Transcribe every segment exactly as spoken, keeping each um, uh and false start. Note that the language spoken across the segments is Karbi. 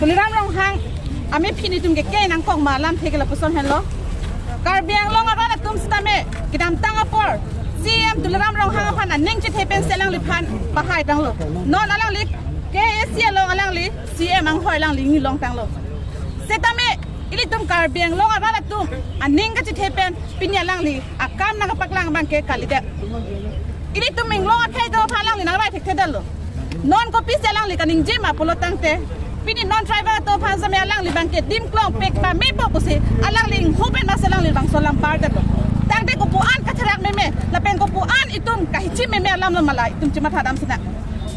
Tuliram Ronghang amephin itum ke ke nangkok ma alamthe ke lapuson henlo. Karbi Anglong arat atum sitame kedamtang apor C E M Tuliram Ronghang aphan aning chethe pen si alangliphan pahai tanglo. Non alangli K A A C along alangli C E M anghoi alangli ngi longtanglo. Sitame ilitum Karbi Anglong arat atum aning kachethe pen pini alangli akam nangkapaklang abang ke kalidet. Ilitum inglong akhei atum aphan alangli nangrai thekthedetlo. Non kopisi alangli kaningje ma pulo tangte, pini non tribal atum aphan sitame alangli abang ke dim klongpik pamepo pusi alangli inghu pen mas alangli bangso alam pardetlo. Tangte kopuan katherak meme lapen kopuan itum kahichi meme alam lo ma la itum chimatha dam sinang.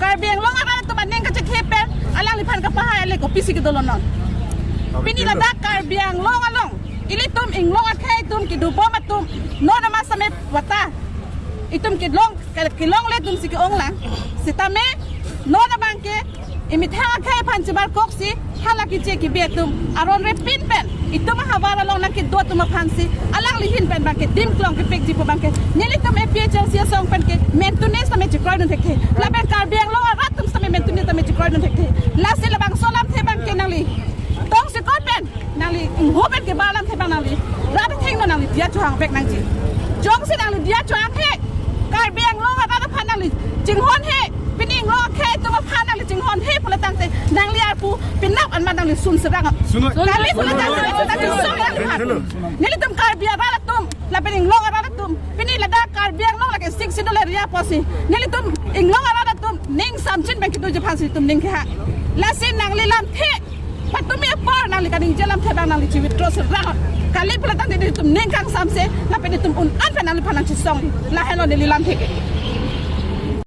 Karbi Anglong arat atum aning kachethe pen alangliphan kapahai ale kopisi kedolo non. Pini ladak Karbi Anglong along ilitum inglong akhei atum kedobom atum non ama sitame vata itum kelong kelongle atum si ke-ong lang. Sitame non abang ke emethang akhei aphan chebarkoksi hala keche kebi atum aron repin pen itum ahavar along nangkedo atum aphan si alangli ahin pen abang ke dim klong kepikji pu abang ke nelitum A P H L C asong pen ke mentune sitame chekroidun thekthe. Lapen Karbi Anglong arat atum sitame mentune sitame chekroidun thekthe. Lasi labangso alamthe abang ke nangli tongsekot pen nangli inghu pen kebar alamthe abang nangli rat athengno nangli diya chohang vek nangji. Jongsi nangli diya chohanghe, Karbi Anglong arat aphan nangli chinghonhe, pini inglong akhei atum aphan nangli chinghonhe pulo tangte nangli arpu penap anmat nangli sun serang. Sunoi. Kali pulo tangte nangli sun serang. Hello. Nelitum Karbi arat atum lapen inglong arat atum pini ladak Karbi Anglong lake Sixth Schedule area apotsi nelitum inglong arat atum ning samchin pen kedoji aphan si itum ning kehang. Lasi nangli lamthe patumi apor nangli kaningje alamthe abang nangli chi-withdraw serang. Kali pulo tangte itum ning kangsamse lapen itum un-an pen nangliphan nangchisong. Lahenlo neli lamthe ke.